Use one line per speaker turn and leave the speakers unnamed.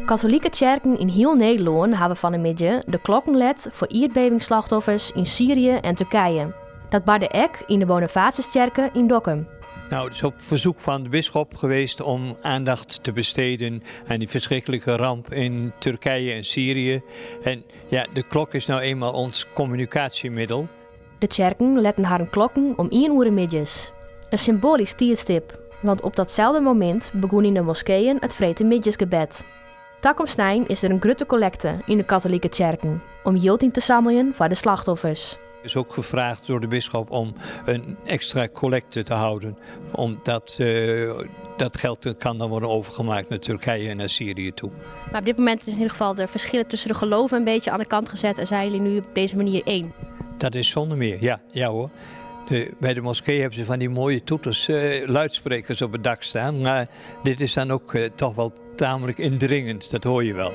Katolike tsjerken yn hiel Nederlân hawwe fan 'e middei de klokken let foar ierdbevingsslachtoffers yn Syrië en Turkije. Dat barde ek yn de Bonifatiustsjerke yn Dokkum.
Nou, het is op verzoek van de bisschop geweest om aandacht te besteden aan die verschrikkelijke ramp in Turkije en Syrië. En ja, de klok is nou eenmaal ons communicatiemiddel.
De tsjerken letten harren klokken om ien oere middeis. In symboalysk tiidstip, want op datselde momint begûn yn de moskeeën it freedtemiddeisgebed. Takom snein is der in grutte kollekte yn de katolike tsjerken om jild yn te sammeljen foar de slachtoffers.
Is ook gevraagd door de bisschop om een extra collecte te houden. Omdat dat geld kan dan worden overgemaakt naar Turkije en naar Syrië toe.
Maar op dit moment is in ieder geval de verschillen tussen de geloven een beetje aan de kant gezet en zijn jullie nu op deze manier één.
Dat is zonder meer, ja, ja hoor. Bij de moskee hebben ze van die mooie toeters, luidsprekers op het dak staan. Maar dit is dan ook toch wel tamelijk indringend, dat hoor je wel.